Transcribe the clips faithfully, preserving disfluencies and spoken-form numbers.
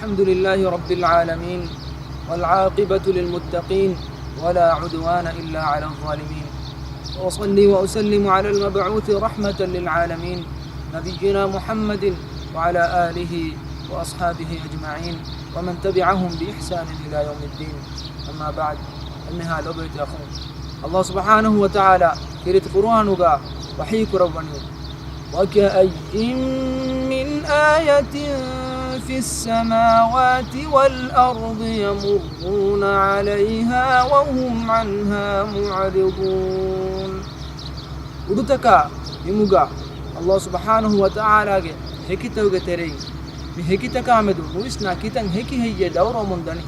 الحمد لله رب العالمين، والعاقبة للمتقين، ولا عدوان إلا على الظالمين. وأصلي وأسلم على المبعوث رحمة للعالمين، نبينا محمد وعلى آله وأصحابه أجمعين، ومن تبعهم بإحسان إلى يوم الدين. أما بعد، އެންމެހާ ލޮބުވެތި އަޚުން، އަލްލާހު ސުބްޙާނަހު ވަތަޢާލާ ކީރިތި ޤުރުއާނުގަ ވަޙީ ކުރައްވަނީ، وكأين من آية في السماوات والأرض يمرون عليها وهم عنها معرضون. އުޑުތަކާ ބިމުގަ އަލްލާހު ސުބްޙާނަހު ވަތަޢާލާގެ ހެކިތަކުގެ ތެރެއިން މި ހެކިތަކާމެދު ނުވިސްނާ ކިތަން ހެކި ހެއްޔޭ ދައުރުވަމުން ދަނީ.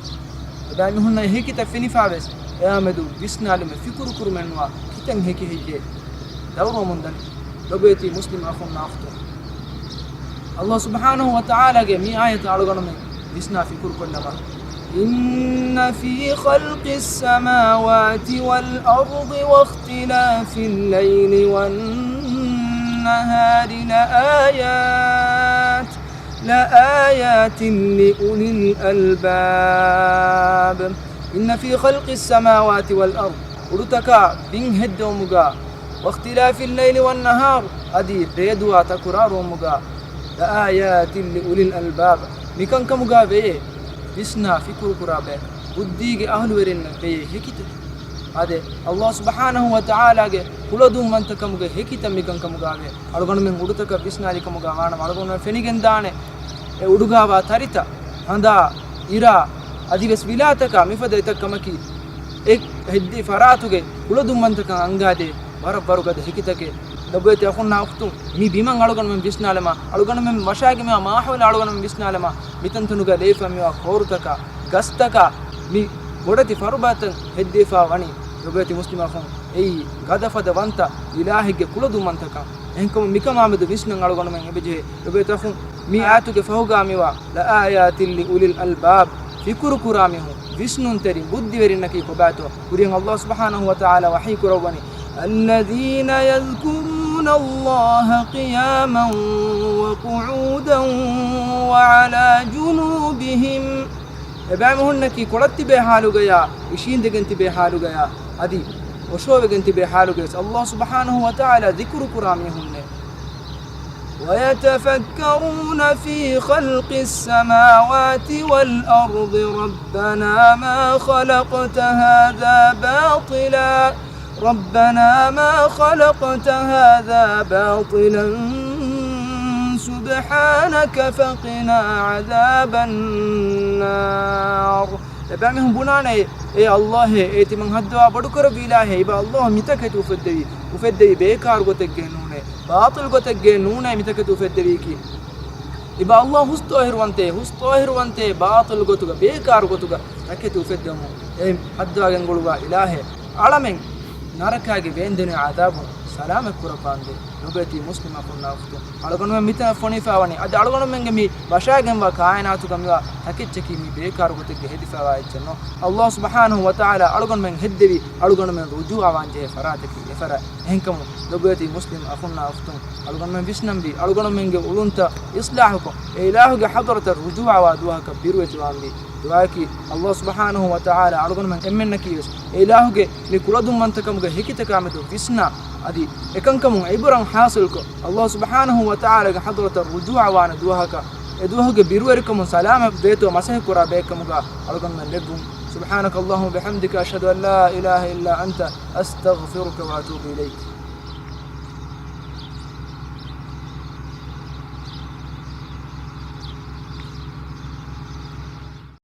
އެބައިމީހުންނަށް އެ ހެކިތައް ފެނިފާވެސް އެއާމެދު ވިސްނާލުމެއް ފިކުރު ކުރުމެއްނުވާ ކިތަން ހެކި ހެއްޔޭ ދައުރުވަމުން ދަނީ. ލޮބުވެތި މުސްލިމް އަޚުންނާ އުޚްތުން، އަލްލާހު ސުބްޙާނަހު ވަތަޢާލާގެ މި އާޔަތަށް އަޅުގަނޑުމެން ވިސްނާ ފިކުރު ކޮށްލަމާ، إن في خلق السماوات والأرض واختلاف الليل والنهار لآيات، لآيات لأولي الألباب. إن في خلق السماوات والأرض، އުޑުތަކާ ބިން ހެއްދެވުމުގަ، واختلاف الليل والنهار، އަދި ރޭދުވާ ތަކުރާރުވުމުގަ، لآيات لأولي الألباب، މިކަންކަމުގަ ވެޔޭ ވިސްނާ ފިކުރުކުރާ ބައެއް ބުއްދީގެ އަހުލުވެރިންނަށް ވެޔޭ ހެކިތައް. އާދެ، އަލްލާހު ސުބްޙާނަހު ވަތަޢާލާގެ ކުޅަދުންވަންތަކަމުގެ ހެކިތައް މިކަންކަމުގަވޭ. އަޅުގަނޑުމެން އުޑުތަކަށް ވިސްނާލިކަމުގަ ވާނަމަ، އަޅުގަނޑުމެން ފެނިގެންދާނެ އެ އުޑުގަވާ ތަރިތައް، ހަނދާ، އިރާ، އަދިވެސް ވިލާތަކާ މިފަދަ އެތައް ކަމަކީ، އެ ހެއްދި ފަރާތުގެ ކުޅަދުންވަންތަކަން އަންގާދޭ ވަރަށް ވަރުގަދަ ހެކިތަކެއް. ލޮބުވެތި އަޚުންނާ އުޚްތުން، މި ބިމަށް އަޅުގަނޑުމެން ވިސްނާލަމާ، އަޅުގަނޑުމެން ވަށާގެންވާ މާހައުލަށް އަޅުގަނޑުމެން ވިސްނާލަމާ، މިތަންތަނުގަ ލެއިފަ މިވާ ކޯރުތަކާ، ގަސްތަކާ، މި ބޮޑެތި ފަރުބަދަތައް ހެއްދެވިފާ ވަނީ. ލޮބުވެތި މުސްލިމް އަޚުން، އެއީ ގަދަފަދަ ވަންތަ އިލާހެއްގެ ކުޅަދުންވަންތަކަން. އެހެންކަމުން މިކަމާމެދު ވިސްނަން އަޅުގަނޑުމެން އެބަޖެހޭ. ލޮބުވެތި އަޚުން، މި އާޔަތުގެ ފަހުގާ މިވާ، لآيات لأولي الألباب، ފިކުރު ކުރާ މީހުން، ވިސްނުންތެރި ބުއްދިވެރިންނަކީ ކޮބާތޯ؟ ކުރިއަށް އަލްލާހު ސުބްޙާނަހު ވަތަޢާލާ ވަޙީ ކުރައްވަނީ، الذين يذكرون الله قياما وقعودا وعلى جنوبهم. އެބައިމީހުންނަކީ ކޮޅަށް ތިބޭ ޙާލުގަޔާ، އިށީނދެގެން ތިބޭ ޙާލުގަޔާ، އަދި އޮށޯވެގެން ތިބޭ ޙާލުގަޔަސް އަލްލާހު ސުބްޙާނަހު ވަތަޢާލާ ޛިކުރު ކުރާ މީހުންނޭ. ويتفكرون في خلق السماوات والأرض ربنا ما خلقت هذا باطلا، ربنا ما خلقت هذا باطلا سبحانك فقنا عذاب النار. އެބައިމީހުން ބުނާނެ، އޭ އަލްލާހޭ، އޭ ތިމަން ހައްދަވާ ބޮޑުކުރެއްވި އިލާހޭ، އިބަ އަލްލާހު މިތަކެތި އުފެއްދެވީ، އުފެއްދެވީ ބޭކާރު ގޮތެއްގެ ނޫނޭ. ބާޠިލް ގޮތެއްގެ ނޫނޭ މިތަކެތި އުފެއްދެވީކީ. އިބަ އަލްލާހު ހުސް ޠާހިރުވަންތޭ، ހުސް ޠާހިރުވަންތޭ، ބާޠިލް ގޮތުގަ، ބޭކާރު ގޮތުގަ ތަކެތި އުފެއްދެވުމުން އެ ހައްދަވާގެން ގުޅުވާ އިލާހޭ، އަޅަމެން ނަރަކާގެ ވޭންދެނި ޢަޛާބުން ސަލާމަތް ކުރައްވާނދޭ. ލޮބުވެތި މުސްލިމް އަޚުންނާ އުޚްތުން، އަޅުގަނޑުމެން މިތަނަށް ފޮނިފާވަނީ، އަދި އަޅުގަނޑުމެންގެ މި ވަށާގެންވާ ކާއިނާތުގަ މިވާ ތަކެއްޗަކީ މީ ބޭކާރު ގޮތެއްގަ ހެދިފާވާ އެއްޗެއް ނޫން. އަލްލާހު ސުބްޙާނަހު ވަތަޢާލާ އަޅުގަނޑުމެން ހެއްދެވީ، އަޅުގަނޑުމެން ރުޖޫޢަވާން ޖެހޭ ފަރާތަކީ އެފަރާތް. އެހެންކަމުން، ލޮބުވެތި މުސްލިމް އަޚުންނާ އުޚްތުން، އަޅުގަނޑުމެން ވިސްނަންވީ، އަޅުގަނޑުމެންގެ އުޅުންތައް އިޞްލާޙުކޮށް، އެ އިލާހުގެ ޙަޟްރަތަށް ރުޖޫޢަވާ ދުވަހަކަށް ބިރުވެތިވާންވީ. ދުޢާއަކީ، އަލްލާހު ސުބްޙާނަހު ވަތަޢާލާ އަޅުގަނޑުމެން އެންމެންނަކީވެސް އެ އިލާހުގެ މި ކުޅަދުންވަންތަކަމުގެ ހެކިތަކާމެދު ވިސްނާ، އަދި އެކަންކަމުން ޢިބުރަތް ޙާޞިލްކޮށް، އަލްލާހު ސުބްޙާނަހު ވަތަޢާލާގެ ޙަޟްރަތަށް ރުޖޫޢަވާނެ ދުވަހަކަށް، އެ ދުވަހުގެ ބިރުވެރިކަމުން ސަލާމަތް ވޭތޯ މަސައްކަތްކުރާ ބައެއްކަމުގަ އަޅުގަނޑުމެން ލެއްވުން. سبحانك اللهم وبحمدك، أشهد أن لا إله إلا أنت، أستغفرك وأتوب إليك.